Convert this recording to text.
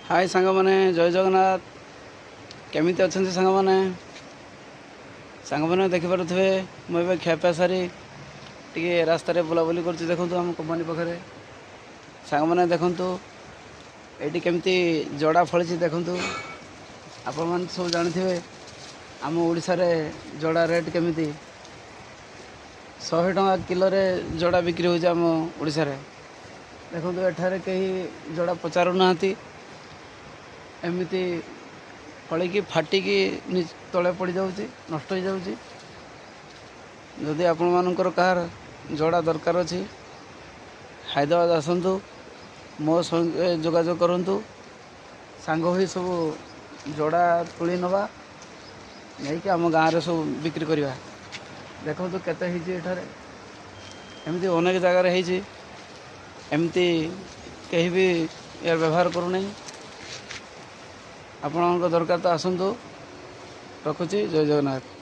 ହାଏ ସାଙ୍ଗମାନେ, ଜୟ ଜଗନ୍ନାଥ। କେମିତି ଅଛନ୍ତି ସାଙ୍ଗମାନେ? ସାଙ୍ଗମାନେ ଦେଖିପାରୁଥିବେ, ମୁଁ ଏବେ ଖିଆପିଆ ସାରି ଟିକେ ରାସ୍ତାରେ ବୁଲାବୁଲି କରୁଛି। ଦେଖନ୍ତୁ, ଆମ କମ୍ପାନୀ ପାଖରେ। ସାଙ୍ଗମାନେ ଦେଖନ୍ତୁ, ଏଇଠି କେମିତି ଜଡ଼ା ଫଳିଛି ଦେଖନ୍ତୁ। ଆପଣମାନେ ସବୁ ଜାଣିଥିବେ ଆମ ଓଡ଼ିଶାରେ ଜଡ଼ା ରେଟ୍ କେମିତି। 100 ଟଙ୍କା କିଲୋରେ ଜଡ଼ା ବିକ୍ରି ହେଉଛି ଆମ ଓଡ଼ିଶାରେ। ଦେଖନ୍ତୁ, ଏଠାରେ କେହି ଜଡ଼ା ପଚାରୁନାହାନ୍ତି। ଏମିତି ଫଳିକି ଫାଟିକି ତଳେ ପଡ଼ିଯାଉଛି, ନଷ୍ଟ ହେଇଯାଉଛି। ଯଦି ଆପଣମାନଙ୍କର କାହାର ଜଡ଼ା ଦରକାର ଅଛି, ହାଇଦ୍ରାବାଦ ଆସନ୍ତୁ, ମୋ ସଙ୍ଗେ ଯୋଗାଯୋଗ କରନ୍ତୁ। ସାଙ୍ଗ ହୋଇ ସବୁ ଜଡ଼ା ତୋଳି ନେବା, ନେଇକି ଆମ ଗାଁରେ ସବୁ ବିକ୍ରି କରିବା। ଦେଖନ୍ତୁ କେତେ ହେଇଛି ଏଠାରେ। ଏମିତି ଅନେକ ଜାଗାରେ ହେଇଛି। ଏମିତି କେହି ବି ଏହାର ବ୍ୟବହାର କରୁନାହିଁ। ଆପଣଙ୍କ ଦରକାର ତ ଆସନ୍ତୁ। ରଖୁଛି, ଜୟ ଜଗନ୍ନାଥ।